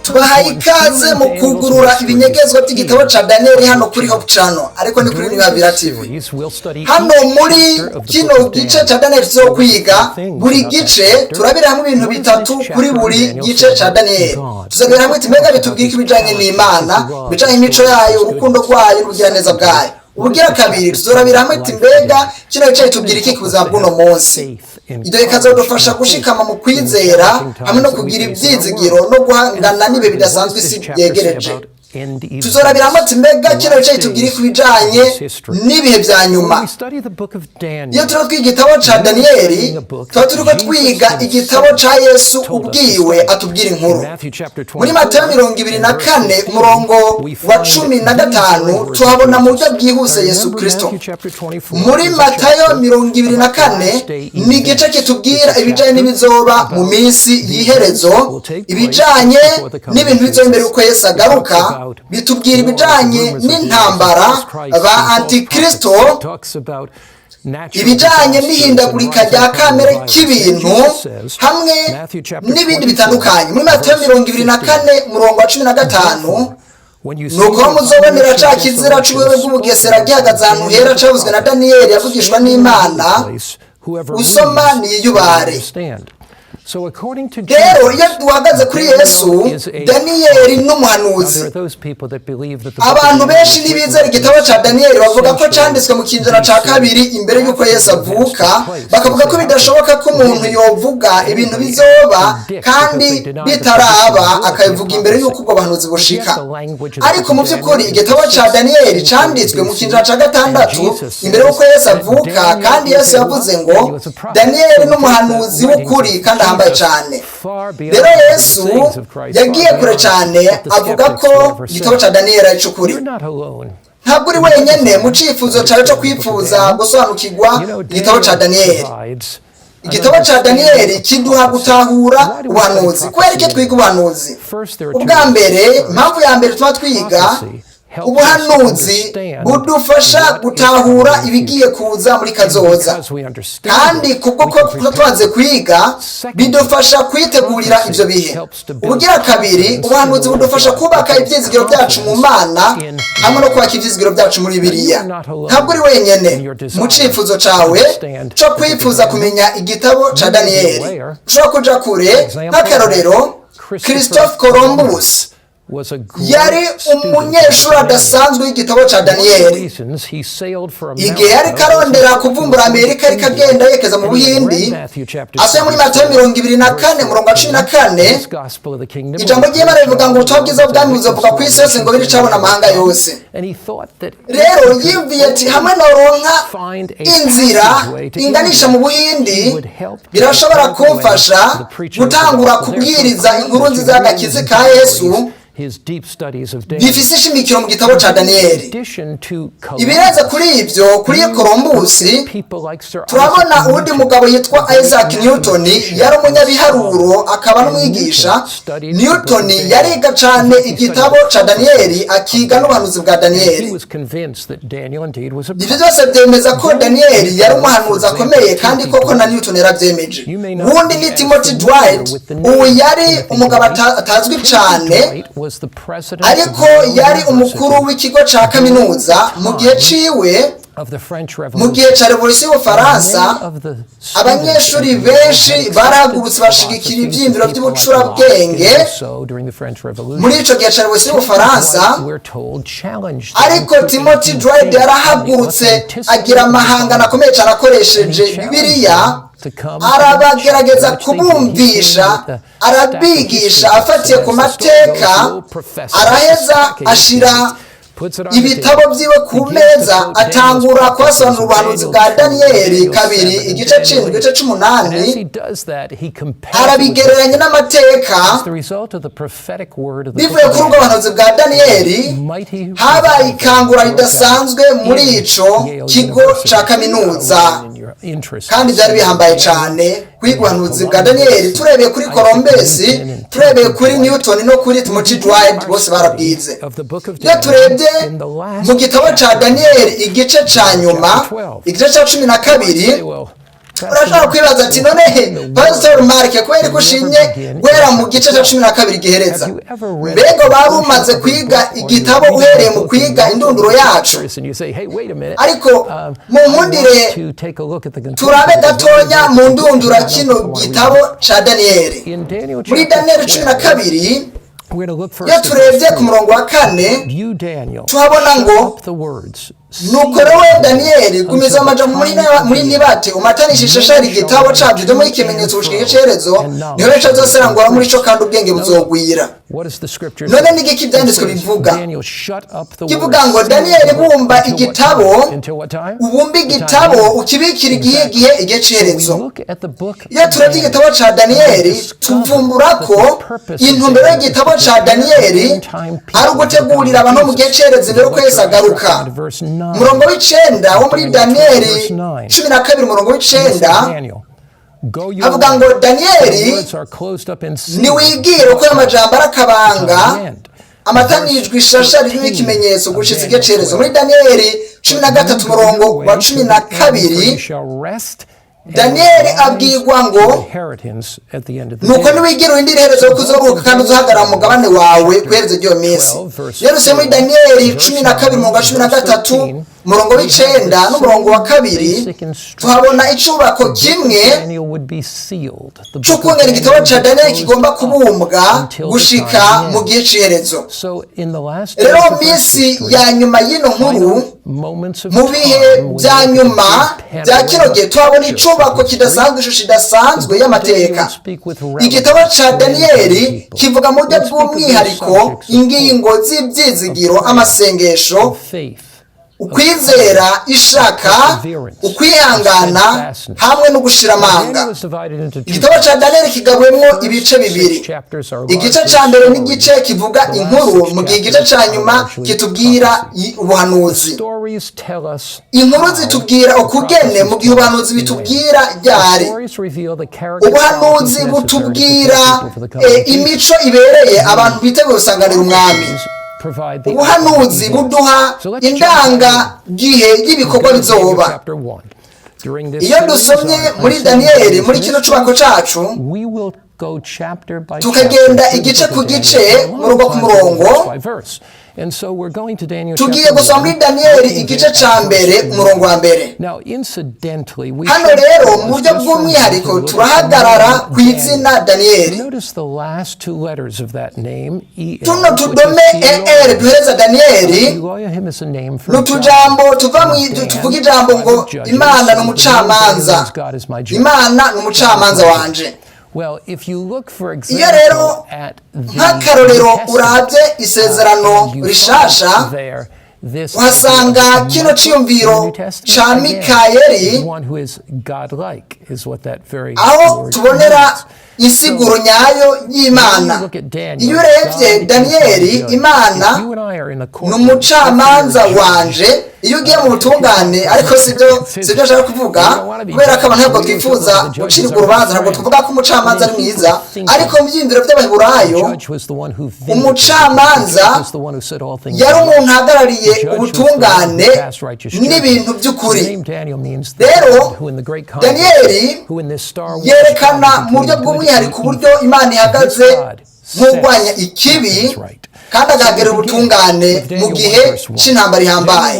Tubahaye ikaze mu kugurura ibinyegezwa by'igitabo ca Daniyeli hano kuri Hope Channel, ariko ni kuri Nibabira TV. Hano muri kino gice ca Daniyeli tuzokwiga buri gice, turabira hamwe ibintu bitatu kuri buri gice ca Daniyeli. Tuzabira hamwe iti mbega bitubwira ibijanye n'Imana, ibijanye n'imico yayo, urukundo rwayo n'ubugiraneza bwayo. Ubugira kabiri, tuzorabira hamwe iti mbega kino gice bitubwira iki ku buzima bw'uno munsi? Ibyo bikazodufasha gushikama mu kwizera hamwe no kugira ibyizigiro no guhangana n'ibihe bidasanzwe isi byegereje. Tuzorabira hamwe ati mbega kino gice kitubwira ku bijanye n'ibihe bya nyuma? Iyo turiko twiga igitabo ca Daniyeli, tuba turiko twiga igitabo ca Yesu ubwiwe atubwira inkuru. Muri Matayo 24, umurongo wa 15, tuhabona mu buryo bwihuse Yesu Kristo. Muri Matayo 24 ni igice kitubwira ibijanye n'ibizoba mu minsi y'iherezo, ibijanye n'ibintu bizoba imbere y'uko Yesu agaruka. Bitubwira ibijanye n'intambara ba antikristo, ibijanye n'ihindagurika rya kamere k'ibintu hamwe n'ibindi bitandukanye. Muri Matayo 24, umurongo wa 15: "Nuko aho muzobonera ca kizira c'ubuyobe bw'ubugesera gihagaze ahantu hera cavuzwe na Daniyeli yavugishwa n'Imana, usoma niyubare." Rero iyo duhagaze kuri Yesu, Daniyeli n'umuhanuzi. Abantu benshi ntibizera igitabo ca Daniyeli, bavuga ko canditswe mu kinjana ca kabiri imbere y'uko Yesu avuka, bakavuga ko bidashoboka ko umuntu yovuga ibintu bizoba kandi bitaraba, akabivuga imbere y'uko ubwo buhanuzi bushika. Ariko mu by'ukuri igitabo ca Daniyeli canditswe mu kinjana ca gatandatu imbere y'uko Yesu avuka, kandi Yesu yavuze ngo Daniyeli n'umuhanuzi w'ukuri kandi ahambaye cyane. Rero Yesu yagiye kure cyane, avuga ko igitabo cya Daniyeli ari cy'ukuri. Ntabwo uri wenyine mu cyifuzo cyawe cyo kwifuza gusobanukirwa igitabo cya Daniyeli. Igitabo cya Daniyeli kiduha gutahura ubuhanuzi. Kubera icyo twiga ubuhanuzi? Ubwa mbere, impamvu ya mbere tuba twiga ubuhanuzi, budufasha gutahura ibigiye kuza muri kazoza, kandi kubwo ko tuba kwiga, bidufasha kwitegurira ibyo bihe. Ubugira kabiri, ubuhanuzi budufasha kubaka ibyizigiro byacu mu Mana hamwe no kubaka ibyizigiro byacu muri Bibiliya. Ntabwo uri wenyine mu cyifuzo cyawe cyo kwifuza kumenya igitabo cya Daniyeli. Ushobora kuja kure. Nk'akarorero, Christophe Columbus yari umunyeshuri adasanzwe w'igitabo cya Daniyeli. Igihe yari karondera kuvumbura Amerika, ariko agenda yerekeza mu Buhindi, asuye muri Matayo 24, murongo wa 14, ijambo ry'Imana rivuga ngo ubutumwa bwiza bw'ubwami buzovuga ku isi yose ngo biricabona amahanga yose. Rero yiyumviye ati hamwe noronka inzira inganisha mu Buhindi, birashobora kumfasha gutangura kubwiriza inkuru nziza y'agakiza ka Yesu bifise ishimikiro mu gitabo ca Daniyeli. Ibirenze kuri ibyo, kuri Kolombusi, turabona uwundi mugabo yitwa Isaac Newton. Yari umunyabiharuro akaba n'umwigisha. Newton yariga cane igitabo ca Daniyeli, akiga n'ubuhanuzi bwa Daniyeli. Ibyo byose byemeza ko Daniyeli yari umuhanuzi akomeye, kandi koko na Newton yaravyemeje. Uwundi ni Timothy Dwight. Ubu yari umugabo atazwi cane, ariko yari umukuru w'ikigo ca kaminuza mu gihe ciwe. Mu gihe cya Revolisiyo y'Ubufaransa, abanyeshuri benshi barahagurutse bashigikira ibyiyumviro by'ubucurabwenge muri ico gihe cya Revolisiyo y'Ubufaransa. Ariko Timothy Dwight yarahagurutse, agira amahangano akomeye cyane akoresheje Bibiliya, arabagerageza kubumvisha, arabigisha afatiye ku mateka, araheza ashira ibitabo byiwe ku meza, atangura kubasobanurira ubuhanuzi bwa Daniyeli 2, igice 7, igice 8, arabigereranya n'amateka. Bivuye kuri ubwo buhanuzi bwa Daniyeli, habaye ikangura ridasanzwe muri ico kigo ca kaminuza, kandi byari bihambaye cyane kwiga ubuhanuzi bwa Daniyeli. Turebeye kuri Columbus, turebeye kuri Newton no kuri Timothy Dwight, bose barabwize. Iyo turebye mu gitabo cya Daniyeli, igice cya nyuma, igice cya 12. Urashobora kwibaza ati: "Nonehe, Pastor Mark, kubera ko ushimye guhera mu gice cya 12 gihereza?" Mbega bari umaze kwiga igitabo uhereye mu kwiga indunduro yacu? Ariko mu nkundire turabe gatonya mu ndundura kino gitabo ca Daniyeli. Muri Daniyeli 12, iyo turebye ku murongo wa 4, tuhabona ngo: "Nuko rero we Daniyeli, gumiza amajambo muri ntibate, umatanisha ishashari igitabo cabyo, byo muri ikimenyetso gushika icerezo, niho benshi bazoserangura muri co, kandi ubwenge buzogwira." None ni igiki ibyanditswe bivuga? Kivuga ngo: "Daniyeli, bumba igitabo, ubumbe igitabo, ukibikira igihe c'iherezo." Iyo turebye igitabo ca Daniyeli, tuvumbura ko intumbero y'igitabo ca Daniyeli ari ugutegurira abantu mu gihe c'iherezo imbere uko Yesu agaruka. Umurongo w'9 wo muri Daniyeli 12, umurongo w'9 avuga ngo: "Daniyeli, niwigire uko ayo majambo ari akabanga, amatanijwe ishasha ririmo ikimenyetso gushitsa igihe c'iherezo." Muri Daniyeli 13, umurongo wa 12, Daniyeli abwirwa ngo: "Nuko niwigira urindire iherezo, ko uzoruhuka kandi uzohagarara mu mugabane wawe ku iherezo ry'iyo minsi." Rero muri Daniyeli 12, umurongo wa 13, umurongo w'9 n'umurongo wa 2, tuhabona icubako kimwe c'ukungena igitabo ca Daniyeli kigomba kubumbwa gushika mu gihe c'iherezo. Rero mu minsi ya nyuma y'ino nkuru, mu bihe bya nyuma bya kino gihe, tuhabona icubako kidasanzwe, ishusho idasanzwe y'amateka. Igitabo ca Daniyeli kivuga mu buryo bw'umwihariko ingingo z'ibyizigiro, amasengesho, ukwizera, ishaka, ukwihangana hamwe no gushira amanga. Igitabo cya Daniyeli kigabuyemo ibice bibiri. Igice cya mbere ni igice kivuga inkuru, mu gihe igice cya nyuma kitubwira ubuhanuzi. Inkuru zitubwira ukugene, mu gihe ubuhanuzi bitubwira ryari. Ubuhanuzi butubwira imico ibereye abantu biteguye gusanganira umwami. Ubuhanuzi buduha indangagihe y'ibikorwa bizoba. Iyo dusomye muri Daniyeli, muri kino cubako cacu, tukagenda igice ku gice, murongo ku murongo, tugiye gusoma muri Daniyeli igice ca 1, umurongo wa 1. Hano rero, mu buryo bw'umwihariko, turahagarara ku izina Daniyeli. Tuno tudome er duhereza Daniyeli ni utujambo tuva tuvuga ijambo ngo "Imana ni umucamanza", "Imana ni umucamanza wanje". Iyo rero, nk'akarorero, urabye Isezerano Rishasha, uhasanga kino cyiyumviro ca Mikayeli, aho tubonera insiguro nyayo y'Imana. Iyo urebye Daniyeli, "Imana ni umucamanza wanje", iyo ugiye mu butungane, ariko sibyo ashaka kuvuga, kubera ko abantu ntabwo twifuza gucirwa urubanza, ntabwo tuvuga ko umucamanza ari mwiza. Ariko mu byiyumviro by'Abaheburayo, umucamanza yari umuntu ahagarariye ubutungane n'ibintu by'ukuri. Rero Daniyeli yerekana mu buryo bw'umwihariko uburyo Imana ihagaze nk'urwanya ikibi kandi agahagarara ubutungane mu gihe cy'intambara ihambaye.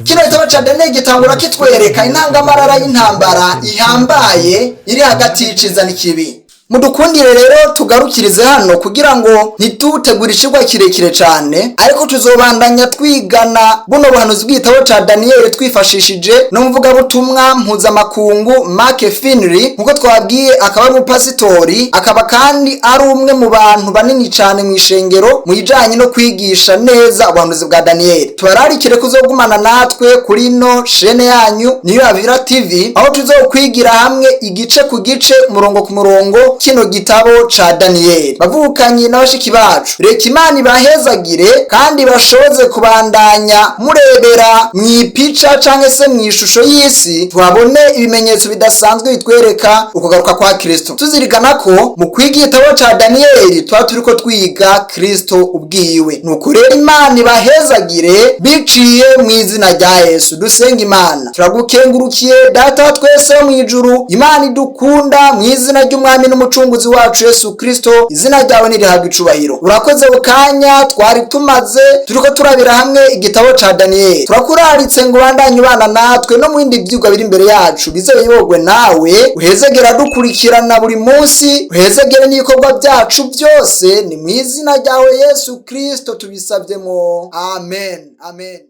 Kino gitabo cya Daniyeli gitangura kitwereka intangamarara y'intambara ihambaye iri hagati y'iciza n'ikibi. Mudukundire rero tugarukirize hano kugira ngo ntitutegure icigwa kirekire cyane, ariko tuzobandanya twigana buno buhanuzi bw'igitabo ca Daniyeli twifashishije n'umuvugabutumwa mpuzamakungu Mark Finley. Nk'uko twabwiye, akaba ari umupasitori, akaba kandi ari umwe mu bantu banini cyane mu ishengero mu bijanye no kwigisha neza ubuhanuzi bwa Daniyeli. Tubararikire kuzogumana natwe kuri ino shene yanyu Niyo Avira TV, aho tuzokwigira hamwe igice ku gice, umurongo ku murongo. kino gitabo ca Daniyeli. Bavukanyi na bashiki bacu, reka Imana ibahezagire kandi bashoboze kubandanya murebera mu ipica canke se mu ishusho y'isi, tuhabone ibimenyetso bidasanzwe bitwereka ukugaruka kwa Kristo, tuzirikana ko mu kwiga igitabo ca Daniyeli tuba turiko twiga Kristo ubwiwe. Nuko rero Imana ibahezagire biciye mu izina rya Yesu. Dusenga Imana. Turagukengurukiye, Data wa twese wo mu ijuru, Imana idukunda. Mu izina ry'Umwami n'Umucunguzi wacu Yesu Kristo, izina ryawe nirihabwa icubahiro. Urakoze kanya twari tumaze turiko turabira hamwe igitabo ca Daniyeli. Turakuraritse ngo ubandanye ubana natwe no mu bindi vyigwa biri imbere yacu, bize biyobogwe nawe. Uhezegera dukurikirana buri munsi, uhezegere n'ibikorwa byacu byose. Ni mu izina ryawe Yesu Kristo tubisavyemo, amen, amen.